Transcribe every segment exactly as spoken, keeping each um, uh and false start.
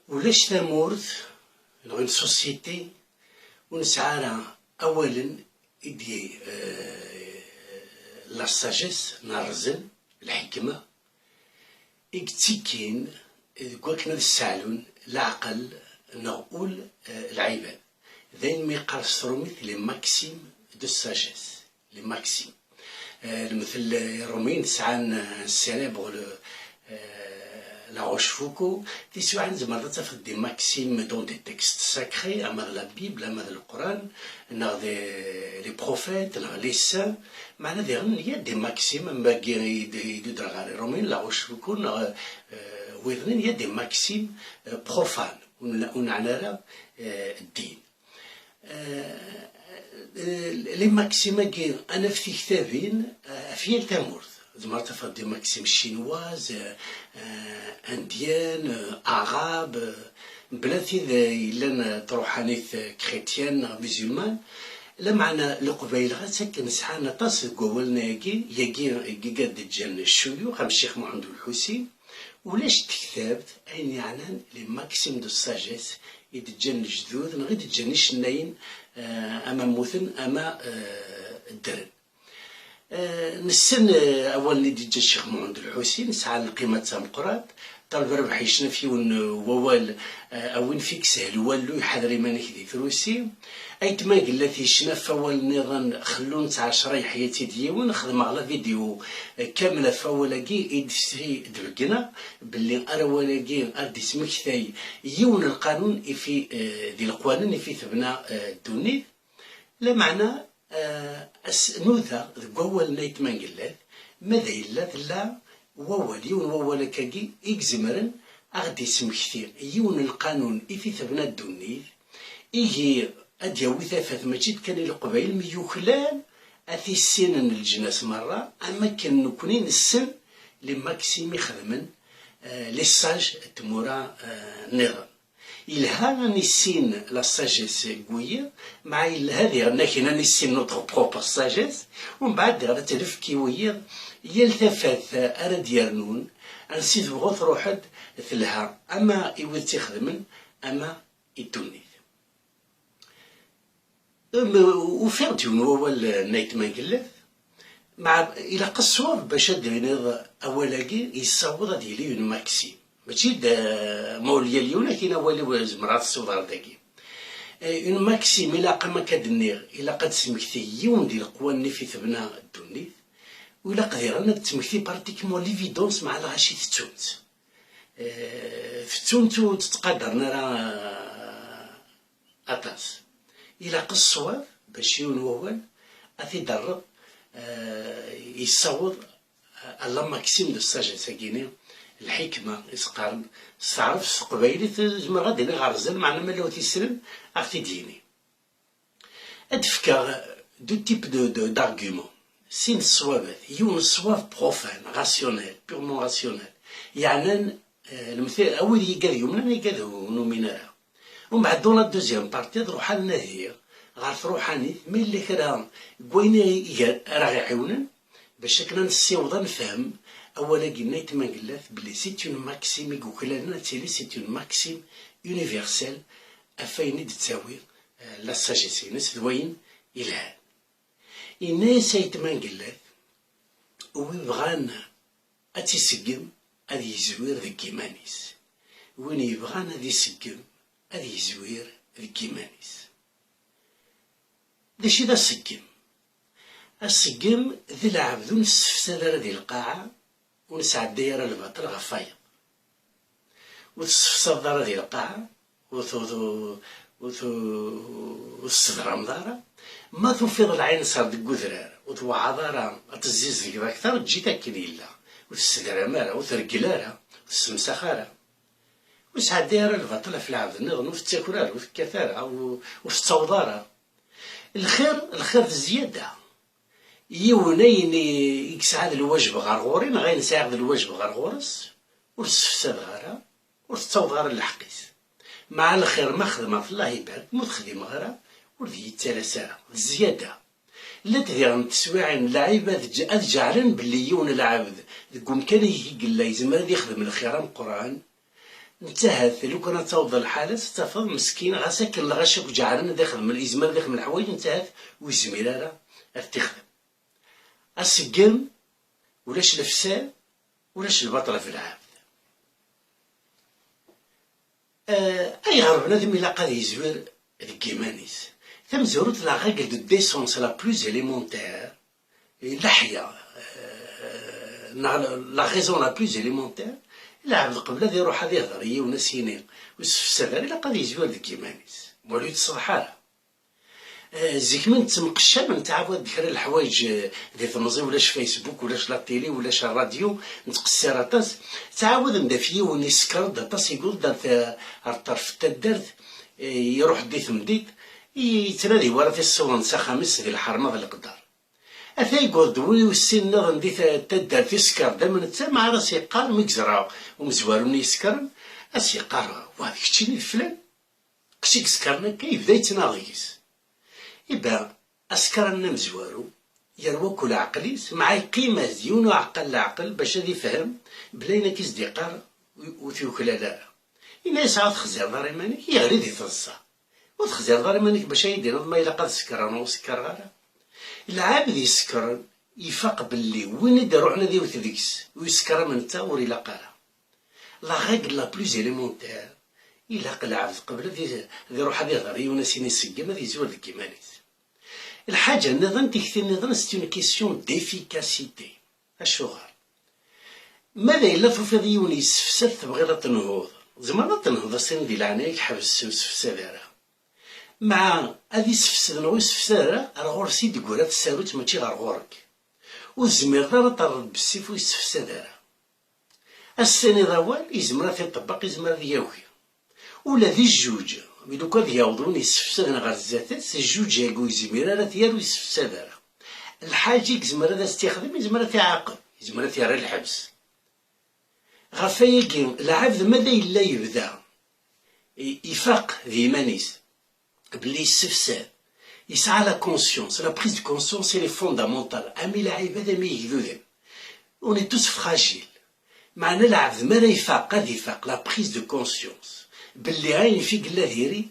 Ulac tamurt neɣ une société ur nesɛi ara awalen i d, eh, la sagesse neɣ rrzel, lḥikma, i yettekkin deg wakken ad sseɛlun leɛqel neɣ ul, eh, lɛibad. D ayen mi yeqqar s trumit les maximes de sagesse. Les maximes. Eh, lemtel, eh, Iṛumyen sɛan, eh, célèbre le, eh, La Rochefoucauld. Tiswiɛin tzemreḍ ad tafeḍ des maximes dans des textes sacrés, ama d la Bible, ama d Leqran, neɣ des, les prophètes, neɣ les saints. Meɛna diɣen, il y a des maximes, am wagi i d-, i d-udreɣ ɣer Iṛumyen, La Rochefoucauld, neɣ, eh, wiḍen, il y a des maximes, eh, profanes, ur n-, ur neɛni ara, eh, ddin. Eh, eh, les maximes-agi, ad naf tiktabin, eh, ɣef yal tamurt. Tzemreḍ tafeḍ des maximes chinoises, eh, eh, indiennes, eh, arabes, eh, mebla tid, eh, yellan, eh, d truḥanit, eh, chrétienne neɣ musulmane. Lameɛna Leqbayel ɣas akken sɛan aṭas deg wawalen-agi, yagi, yagi i d-ǧǧan ccuyux, am Ccix Muḥend Ulḥusin, ulac tektabt ayen yeɛnan les maximes de sagesse i d-ǧǧan lejdud neɣ i d-ǧǧan icennayen, eh, ama mmuten ama, eh, ddren. Eh, nessen, eh, awalen i d-yeǧǧa Ccix Muḥend Lḥusin, sɛan lqima d tameqqrant. Ṭaleb Rabeḥ yecna ɣef yiwen, eh, wawal, eh, a win fik sehel wallu, ḥader iman-ik di trusi. Ayt Mangellat yecna ɣef wawal nniḍen, xellu-tt ɛecra, yeḥya-tt-id yiwen. Xedmeɣ la vidéo, eh, kamel ɣef wawal-agi i d-, i d-beggneɣ belli ar awal-agi ar d-ismektay yiwen n lqanun ifi, eh, di leqwanen ifi tebna, eh, ddunit. Lameɛna, eh, as-, nudaɣ deg wawal n Ayt Mangellat, ma d yella tella wawal, yiwen wawal akkagi i izemren a ɣ-d-ismekti yiwen n lqanun ifi tebna ddunit, igi ad d-yawi tafat mačči d kan i Leqbayel, mi yuklal a t-issinen leǧnas merra, am akken nekni nessen les maximes i xedmen, eh, les sages n tmura, eh, nniḍen. Yelha ad nissin la sagesse n wiyiḍ, meɛna yelha diɣen akken ad nissin notre propre sagesse, umbeɛd diɣen ad tt-nefk i wiyiḍ, yal tafat ara d-yernun, ansi tebɣu truḥ-d, telha ama i wid tt-ixedmen, ama i ddunit. Em, ufiɣ-d yiwen wawal, eh, n Ayt Mangellat. Meɛna ilaq ṣṣwab bac ad d-tiniḍ awal-agi yessaweḍ ad yili une maxime. Mačči d, eh, ma ur yal yiwen akin awal-iw zemreɣ ad t-ssiwḍeɣ ar dagi. Eh, une maxime, ilaq am akka d-nniɣ, ilaq ad d-tesmekti yiwen di leqwanen ifi tebna ddunit, u ilaq diɣen ad d-tesmekti pratiquement l'évidence meɛna lɣaci tettun-tt. Eh, tettun-tt ur tt-ttqadaren ara, eh, aṭas. Ilaq ṣṣwab bac yiwen wawal ad t-id-terreḍ, eh, yessaweḍ à la maxime de sagesse-agi-ni, lḥikma i s-qqaren s taɛrabt, s teqbaylit, zemreɣ ad d-iniɣ ɣer zzan, meɛna ma llan ur t-issnen, a ɣ-t-id-yini. Ad d-fkeɣ deux types de, de, d'arguments. Sin ṣṣwabat, yiwen ṣṣwab profane, rationnel, purement rationnel. Yeɛnan, eh, lemtel, a wid yigad yumnen, igad ur numin ara. Umbeɛd, dans la deuxième partie, ad ruḥ ad nadi ɣer truḥanit, ma yella kra n wayen i, i, ara ɣ-iɛiwnen, bac akken ad nessiweḍ ad nefhem awal-agi n Ayt Mangellat, belli c'est une maxime i yuklalen ad tili c'est une maxime universelle, ɣef wayen i d-tettawi, eh, la sagesse-ines d wayen yelhan. Yenna-yas Ayt Mangellat, wi bɣan ad tt-iseggem, ad yezwir deg yiman-is. Win yebɣan ad iseggem, ad yezwir deg yiman-is. D acu i d aseggem? Aseggem d lɛebd ur nessefsad ara di lqaɛa, ur nesɛedday ara lbaṭel ɣef wayeḍ. Ur tessefsadeḍ ara di lqaɛa, ur tu-, ur tu-, ur tessedrameḍ ara. Ma tufiḍ lɛinṣer deg udrar, ur tewɛaḍ ara ad tezzizdegeḍ akter, eǧǧ-it akken yella. Ur tessedram ara, ur treggel ara, ur tessemsax ara. Ur sɛedday ara lbaṭel ɣef lɛebd nniḍen, ur tettaker ara, ur tekkat ara, ur, ur tettaweḍ ara. Lxir, lxir d zzyada. Yiwen ayen i, i yesɛa d lwajeb ɣer ɣur-i, neɣ ayen sɛiɣ d lwajeb ɣer ɣur-s, ur t-ssefsadeɣ ara, ur tettaweḍ ara lḥeqq-is. Meɛna lxir ma xedmeɣ-t, Allah ibarek, ma ur t-xdimeɣ ara, ur d-iyi-ttalas ara, d zzyada. Llant diɣen teswiɛin, lɛibad ad ǧ-, ad ǧeɛlen belli yiwen lɛebd deg umkan i yella yezmer ad ixdem lxir ameqqran, Netta ahat lukan ad tawḍ lḥala-s, ad tafeḍ meskin, ɣas akken lɣaci akk ǧeɛlen ad ixdem, yezmer ad ixdem leḥwayeǧ, netta ahat ur yezmir ara ad t-ixdem. Aseggem, ulac lefsad, ulac lbaṭel ɣef lɛebd. Eh, ayɣer bnadem ilaq ad yezwir deg yiman-is? Tamezwarut, la règle de décence la plus élémentaire, leḥya, eh, neɣ la raison la plus élémentaire, lɛebd qbel ad iruḥ ad ihder i yiwen, ad s-yini ur sefsad ara, ilaq ad yezwir deg yiman-is, wala ur yettṣeḍḥ ara. Eh, zik mi nettemqeccam, nettɛawad-d kra n leḥwayeǧ, eh, di temẓi, ulac Facebook, ulac la télé, ulac rradyu, nettqessir aṭas. Ttɛawaden-d ɣef yiwen yeskeṛ-d aṭas, yewweḍ-d ar ta-, ar ṭṭerf n taddart, eh, iruḥ-d di temdint, yettnadi wara tissiwḍen s axxam-is di lḥerma d leqder. Ata yewweḍ-d win wis sin nniḍen di ta-, taddart yeskeṛ-d am netta, ma ara s-yeqqar mi yeẓra umezwaru-nni yeskren, ad s-yeqqar: "Wa d keččini d flan?" Kečč i yeskren akka, yebda yettnaɣ deg-s. Iba, asekran amezwaru, yerwa akk leɛqel-is, meɛa yeqqim-as-d yiwen uɛeqqa n leɛqel bac ad ifhem belli ayen akka i s-d-iqqar ur, ur t-yuklal ara. Yenna-yas: "Ur texzireḍ ara iman-ik?" Yeɣli di teḍsa. "Ur texzireḍ ara iman-ik bac ad yi-d-tiniḍ ma ilaq ad sekreɣ neɣ ur sekreɣ ara?" Lɛebd yessekren, ifaq belli win i d-iruḥen ad iwet deg-s, ur yessekr am netta, ur ilaq ara. La règle la plus élémentaire, ilaq lɛebd qbel ad i-, ad iruḥ ad ihder i yiwen, ad s-yini seggem, ad yezwir deg yiman-is. Lḥaǧa nniḍen, tikti nniḍen, c'est une question d'efficacité. Acuɣer? Ma d ayla tufiḍ yiwen yessefsad, tebɣiḍ ad tenhuḍ, tzemreḍ ad tenhuḍ, ad s-tiniḍ di leɛnaya-k ḥbes ur sefsad ara. Meɛa ad isefsed neɣ ur isefsad ara, ar ɣur-s i d-teggra tsarut, mačči ɣer ɣur-k. Ur tezmireḍ ara ad terreḍ bessif ur isefsad ara. Ad s-tiniḍ awal, yezmer ad t-iṭebbeq, yezmer ad yagi. Ula d jjuj, mi lukan ad yaweḍ win yessefsaden ɣer zdat-s, jjuj-agi ur yezmir ara ad t-yaru, ur yessefsad ara. Lḥaǧ i yezmer ad as-t-ixdem, yezmer ad t-iɛaqeb, yezmer ad t-yerr i lḥebs. Ɣef wayagi, lɛebd ma d yella yebda i-, ifaq d yiman-is belli yessefsad, yesɛa la conscience. La prise de conscience, elle est fondamentale. Ami lɛibad, ami yegduden. On est tous fragiles. Meɛna lɛebd mi ara ifaq, ad ifaq, la prise de conscience, belli ayen f i yella diri,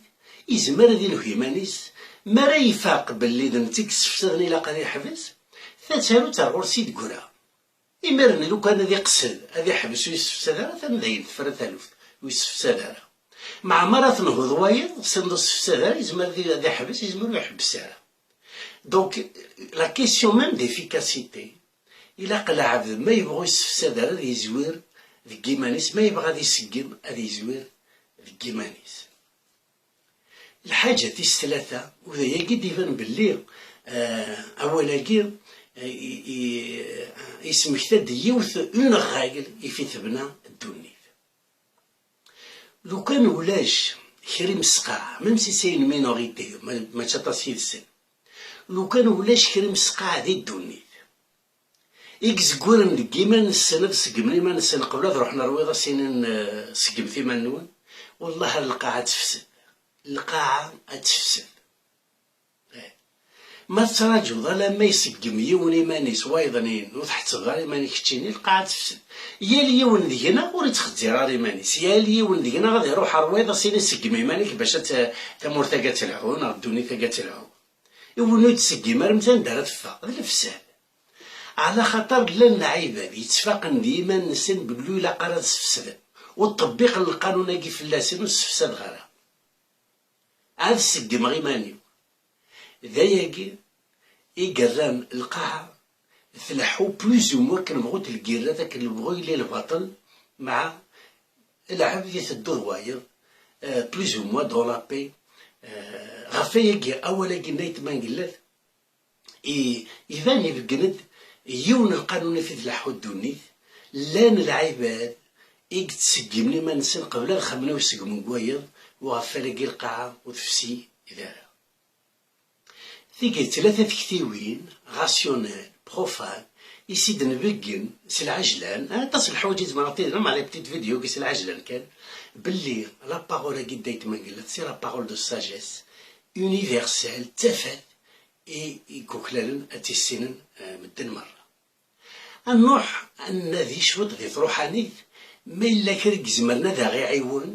yezmer ad inhu iman-is. Mi ara ifaq belli d netta i yessefsaden, ilaq ad iḥbes, tatarut ar ɣur-s i d-teggra. Imiren, lukan ad iqsed ad iḥbes ur yessefsad ara, atan dayen tefra taluft, ur yessefsad ara. Meɛmer ad tenhuḍ wayeḍ, s anda ur sefsad ara, yezmer ad ad iḥbes, yezmer ur iḥebbes ara. Donc, la question même d'efficacité, ilaq lɛebd ma yebɣa ur yessefsad ara ad yezwir deg yiman-is, ma yebɣa ad iseggem ad yezwir deg yiman-is. Lḥaǧa tis tlata, u d ayagi i d-iban belli, eh, awal-agi, eh, i, i, yesmekta-d yiwet, une règle, i fi tebna ddunit. Lukan ulac kra imesqaɛ, même si c'est une minorité, ma, mačči aṭas yid-sen, lukan ulac kra imesqaɛ di ddunit, i yezgguren deg iman-nsen, ad seggmen iman-nsen qbel ad ruḥen ar wiḍ, ad s-inin, eh, seggmet iman-nwen, wellah ar lqaɛa ad tefsed. Lqaɛa ad tefsed. Eh. Ma tettraǧuḍ alamma iseggem yiwen iman-is, wayeḍnin, ur tḥettbeḍ ara iman-ik keččini, lqaɛa ad tefsed. Yal yiwen deg-neɣ ur ittxezzir ara iman-is. Yal yiwen deg-neɣ ad iruḥ ar wiḍ, ad s-ini seggem iman-ik bac ad t-, tamurt-agi ad telḥu, neɣ ddunit-agi ad telḥu. I win ur d-tseggim ara, meta anda ara teffeɣ? D lefsad. Ɛla xaṭer llan lɛibad yettfaqen d yiman-nsen belli ur ilaq ara ad sfesden, ur ṭṭebbiqen lqanun-agi fell-asen, ur sefsadeɣ ara. Ad seggmeɣ iman-iw. D ayagi i yerran lqaɛa tleḥḥu plus ou moins akken bɣunt lgirrat, akken bɣu yili lbaṭel, meɛa lɛebd iteddu d wayeḍ, euh, plus ou moins dans la paix. Euh, ɣef wayagi, awal-agi n Ayt Mangellat, i-, iban ibeggen-d yiwen n lqanun i fi tleḥḥu ddunit, llan lɛibad i yettseggmen iman-nsen qbel ad xemmen i useggem n wayeḍ, u ɣef wayagi lqaɛa ur tefsi ara. Tigi d tlata tektiwin, rationnel, profane, i s-id-nbeggen s lɛejlan, aṭas n lḥawaǧ i zemreɣ ad t-id-nniɣ, meɛna petite vidéo-agi s lɛejlan kan, belli la parole-agi n Dda Ayt Mangellat, c'est la parole de sagesse universelle, d tafat i, i yuklalen ad tt-issinen, eh, medden merra. Ad nruḥ ad nnadi cwiṭ di truḥanit, Ma yella kra i izemren ad aɣ-iɛiwen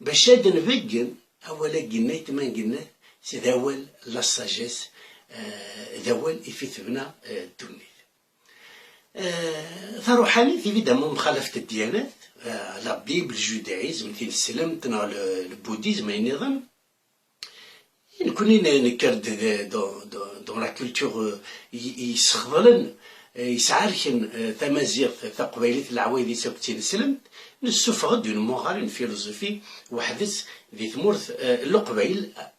bac ad nbeggen awal-agi n Ayt Mangellat, d awal la sagesse, eh, d awal ifi tebna, eh, ddunit. Eh, taruḥanit, évidemment, mxalafet ddyanat, eh, la Bible, le judaïsme, tineslemt, neɣ le, le bouddhisme, ayen nniḍen. Nekkni n-, nekker-d de, de, de, dans la culture, euh, y-, yesxeḍlen, euh, yesɛerken, euh, tamaziɣt, taqbaylit, leɛwayed-is akk d tineslemt, nessufeɣ-d une morale, une philosophie, weḥd-s di tmurt, euh, n Leqbayel, à,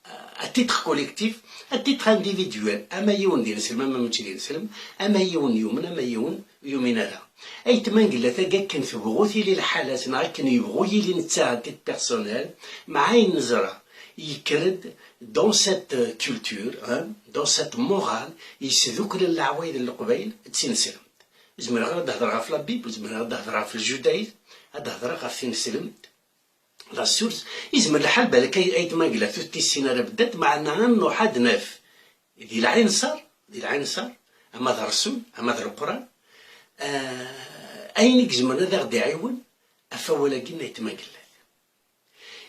à titre collectif, à titre individuel, ama yiwen d ineslem, ama mačči d ineslem, ama yiwen yumen, ama yiwen ur yumin ara. Ayt Mangellat-agi, akken tebɣu tili lḥala-s, neɣ akken yebɣu yili netta à titre personnel, mɛa ayen neẓra, yekker-d dans cette culture, hein, dans cette morale, yesduklen leɛwayed n Leqbayel d tineslemt. Ur zmireɣ ara ad d-hedreɣ ɣef la Bible, ur zmireɣ ara ad d-hedreɣ ɣef le judaïsme, ad d-hedreɣ ɣef tineslemt, la source. Yezmer lḥal balak ay, Ayt Mangellat ur t-issin ara beddat, meɛna ad nruḥ ad naf di lɛinṣer, di lɛinṣer, ama d Rrsul, ama d Leqran, eh, ayen i izemren ad aɣ-d-iɛiwen ɣef wawal-agi n Ayt Mangellat.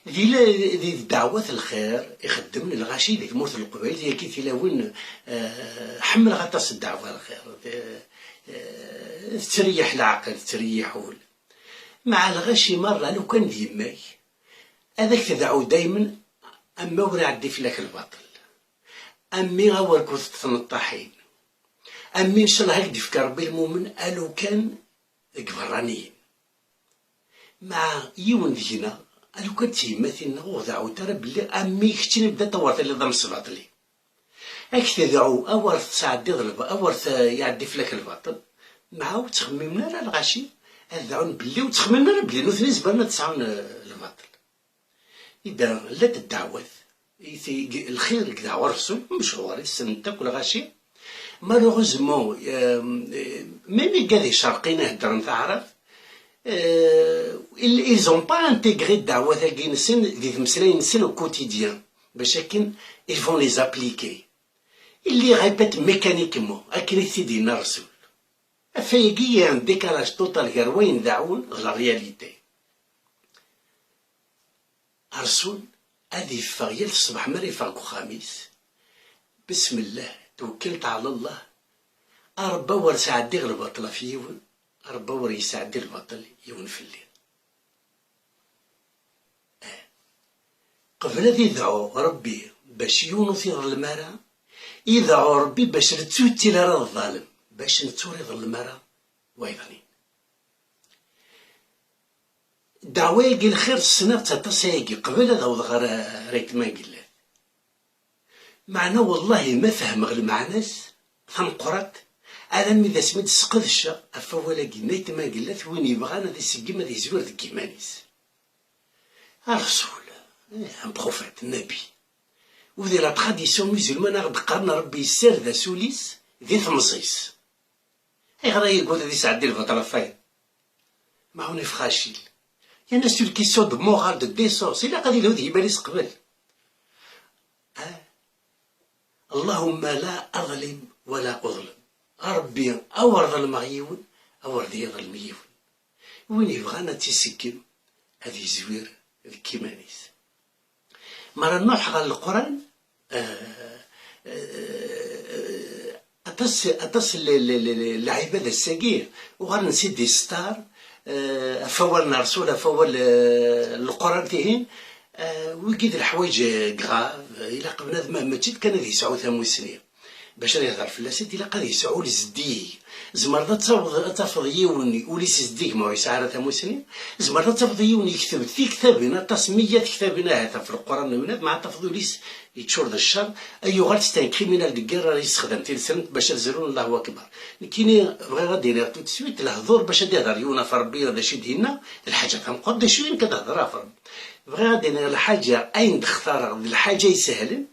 Di la-, di ddeɛwat lxir ixeddem lɣaci di tmurt n Leqbayel, yagi tilawin, eh, ḥemmleɣ aṭas ddeɛwa lxir. Eh, eh, tettreyyiḥ leɛqel, tettreyyiḥ ul. Mɛa lɣaci merra, lukan d yemma-k, ad ak-tedɛu daymen, am ma ur iɛeddi fell-ak lbaṭel. A mmi, awer kent tneṭṭaḥin. A mmi, ncallah ad k-d-ifk Rebbi lmumen, a lukan deg berraniyen. Mɛa yiwen deg-neɣ, a lukan d tiyemmatin-nneɣ, ur ɣ-deɛɛunt ara belli a mmi, keččini bda tawer tiliḍ d amesbaṭli. Ad k-tedɛu, awer tesɛeddiḍ lba-, awer t-, iɛeddi fell-ak lbaṭel. Mɛa ur ttxemmimen ara lɣaci, ad dɛun belli, ur ttxemmimen ara belli nutni zemren ad sɛun, eh, lbaṭel. Ida llant ddeɛwat, i ti-, lxir deg ddeɛwa n Rrsul, mechuṛ, i tessnem-t akk lɣaci. Malheureusement, euh, même igad icerqin i heddren taɛrabt, euh, ils, ils ont pas intégré ddeɛwat-agi-nsen di tmeslayin-nsen au quotidien, bac akken ils vont les appliquer. Ils les répètent mécaniquement, akken i t-id-yenna Rrsul. Ɣef wayagi, il y a un décalage total gar wayen deɛɛun d la réalité. Rrsul ad yeffeɣ yal ṣṣbeḥ mi ara yeffeɣ deg uxxam-is, بسم الله، توكلت على الله، a Rebbi awer sɛeddiɣ lbaṭel ɣef yiwen, a Rebbi awer yesɛeddi lbaṭel yiwen fell-i. Eh. Qbel ad idɛu Rebbi bac yiwen ur t-iḍellem ara, idɛu Rebbi bac nettu ur yettili ara d ḍalem, bac nettu ur iḍellem ara wayeḍnin. Ddeɛwa-agi lxir ssneɣ-tt aṭas ayagi qbel ad awḍeɣ ɣer, ɣer Ayt Mangellat. Meɛna wallahi ma fehmeɣ lmeɛna-s tameqqrant, alammi d asmi d-sqedceɣ ɣef wawal-agi n Ayt Mangellat, win yebɣan ad iseggem ad yezwir deg yiman-is. Rrsul, eh, un prophète, nnabi. U di la tradition musulmane a ɣ-d-qqaren Rebbi yessared azul-is di temẓi-s. Ayɣer ay yeggad ad yesɛeddi lbaṭel ɣef wayeḍ? Ma on est fragile. Il y a une question de morale, de décence. Ilaq ad yelhu d yiman-is qbel. Ah. اللهم لا أظلم ولا أظلم. A Rebbi, awer ḍelmeɣ yiwen, awer d-iḍlem yiwen. Win yebɣan ad tt-iseggem, ad yezwir deg yiman-is. Mi ara nruḥ ɣer Leqran, eh, eh, aṭas, aṭas n le-, le-, le-, le-, lɛibad ass-agi uɣalen s id-istar, eh, ɣef wawal n Rrsul, ɣef wawal, eh, n Leqran, tihin, eh, wigi d leḥwayeǧ, eh, grave, ilaq bnadem mačči d kan ad yesɛu tamussni. Bac ad ihder fell-as, ilaq ad yesɛu lezdig. Tzemreḍ ad tafeḍ, ad tafeḍ yiwen ul-is zeddig ma ur yesɛi ara tamussni. Tzemreḍ ad tafeḍ yiwen yekteb tiktabin, aṭas, meyya tektabin ahat ɣef Leqran n Yunat, ma ad tafeḍ ul-is yeččur d ccer, ad yuɣal c'est un criminel de guerre ara yessexdam tilsemt bac ad zrun Allahu Akbar. Nekkini bɣiɣ ad d-iniɣ tout de suite, lehdur bac ad ihder yiwen ɣef Rebbi d acu i d-yenna, d lḥaǧa tameqqrant, d acu i nekk ad hder ɣef Rebbi? Bɣiɣ ad d-iniɣ lḥaǧa, ayen d-xtareɣ d lḥaǧa isehlen,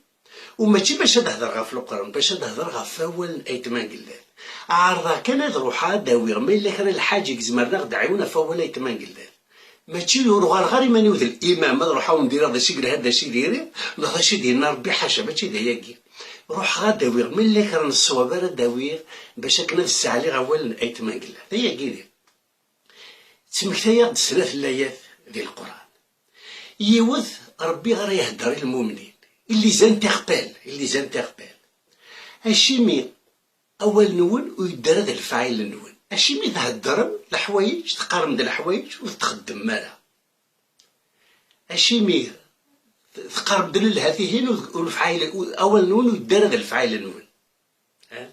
U mačči bac ad hedreɣ ɣef Leqran, bac ad hedreɣ ɣef wawal n Ayt Mangellat. Ɛerḍeɣ kan ad ruḥeɣ ad d-awiɣ ma yella kra n lḥaǧa i izemren ad ɣ-d-ɛiwen ɣef wawal n Ayt Mangellat. Mačči ur uɣaleɣ ara iman-iw d limam, ad ruḥeɣ ad wen-d-iniɣ d acu i yelhan, d acu i diri, neɣ d acu i d-yenna Rebbi, ḥaca, mačči d ayagi. Ruḥeɣ ad d-awiɣ ma yella kra n ṣṣwab ara d-awiɣ bac akken ad sseɛliɣ awal n Ayt Mangellat. Ayagi d Ttmektayeɣ-d snat n layat di Leqran. Yiwet, Ṛebbi ara ihedder i lmumnin, il les interpelle, il les interpelle. Acimi awal-nwen ur yeddi ara d lefɛayel-nwen? Acimi theddrem leḥwayeǧ, teqqarem-d leḥwayeǧ ur t-txeddmem ara? Acimi teqqarem-d lelha tihin u lefɛayel, awal-nwen ur yeddi ara d lefɛayel-nwen? Eh?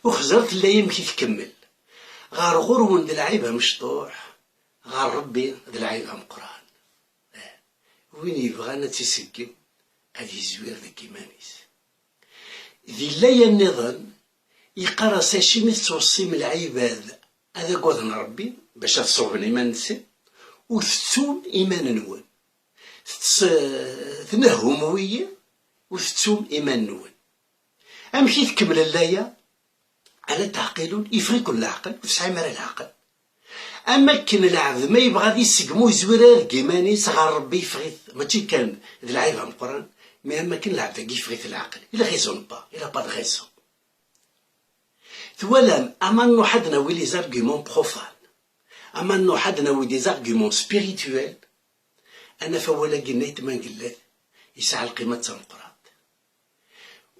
Uxẓer tella amek i tkemmel. Ɣer ɣur-wen d lɛib amecṭuḥ, ɣer Ṛebbi d lɛib ameqqran. Eh? Win yebɣan ad tt-iseggem, ad yezwir deg yiman-is. Di laya nniḍen, yeqqar-as: "Acimi tettweṣṣim lɛibad ad agaden Ṛebbi, bac ad ṣuben iman-nsen, ur tettum iman-nwen? Tetts-, tnehhum wiyi, ur tettum iman-nwen." Amek i tkemmel laya? Ala teɛqilun, yeffeɣ-iken leɛqel, ur tesɛim ara leɛqel. Am akken lɛebd ma yebɣa ad iseggem ur yezwir ara deg iman-is, ɣer Ṛebbi yeffeɣ-it, mačči kan d lɛib ameqqran, mais am akken lɛebd-agi yeffeɣ-it leɛqel. Il raisonne pas, il a pas de raison. Twalam, ama nruḥ ad nawi les arguments profanes, ama nruḥ ad nawi des arguments spirituels, ad naf awal-agi n Ayt Mangellat yesɛa lqima d tameqqrant.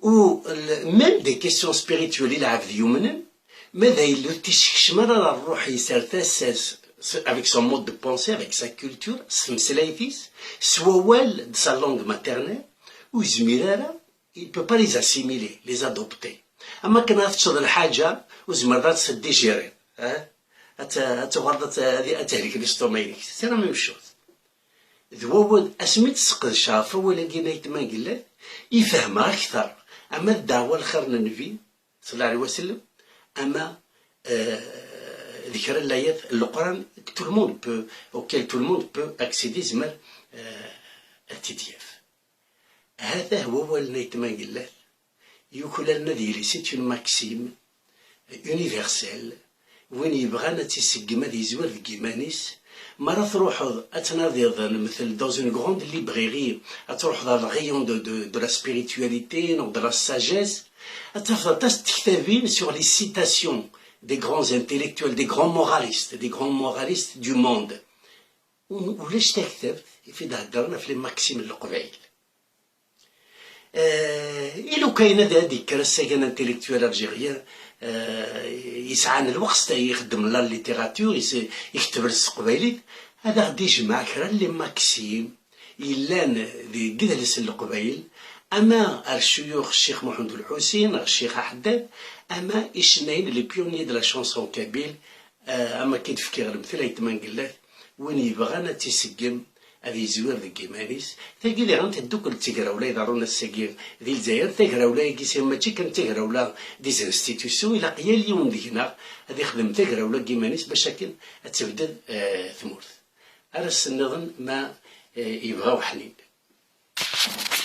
U l-, même des questions spirituelles i lɛebd yumnen, ma d ayen ur t-isekcem ara ɣer ṛṛuḥ-is ar tasa-s, s-, avec son mode de pensée, avec sa culture, s tmeslayt-is, s wawal de sa langue maternelle, ur yezmir ara, il peut pas les assimiler, les adopter. Am akken ad teččeḍ lḥaǧa, ur tezmireḍ ad tt-digiriḍ, eh? Ad t-, ad tuɣaleḍ ad t-, ad, ad tehlek l'estomac-inek. C'est la même chose. D wawal, asmi d-sqedceɣ ɣef wawal-agi n Ayt Mangellat, i fehmeɣ akteṛ, ama d ddeɛwa lxir n Nnbi, ṣalla ɛlih wa sellem, ama, eh, d kra n layat n Leqran que tout le monde peut, auquel tout le monde peut accéder, yezmer, eh, ad t-id-yaf. Hata wawal n Ayt Mangellat, yuklalen ad yili, c'est une maxime universelle, win yebɣan ad tt-iseggem ad yezwir deg yiman-is. Mi ara truḥeḍ ad tnadiḍ, mtel, dans une grande librairie, ad truḥeḍ ɣer le rayon de, de, de la spiritualité, neɣ de la sagesse, ad tafeḍ aṭas n tektabin sur les citations des grands intellectuels, des grands moralistes, des grands moralistes du monde. U-, ulac taktabt i d-heddren ɣef les maximes n Leqbayel. Eh, i lukan ad, ad d-yekker ass-agi un intellectuel algérien, eh, yesɛan lweqt, ixeddem la littérature, is-, iketteb s teqbaylit, ad aɣ-d-ijmeɛ kra n les maximes yellan deg idles n Leqbayel, ama ar ccuyux Ccix Muḥend Ulḥusin, ar Ccix Aḥeddad, ama icennayen, les pionniers de la chanson kabyle, eh, ama akka i d-fkiɣ lemtel Ayt Mangellat, win yebɣan ad tt-iseggem, ad yezwir deg yiman-is. Tagi diɣen teddukel d tegrawla iḍerrun ass-agi di Lezzayer. Tagrawla-agi, si mačči kan d tagrawla des institutions, ilaq yal yiwen deg-neɣ ad ixdem tagrawla deg yiman-is bac akken ad tebded, eh, tmurt. Ar ass nniḍen ma, eh, yebɣa uḥnin.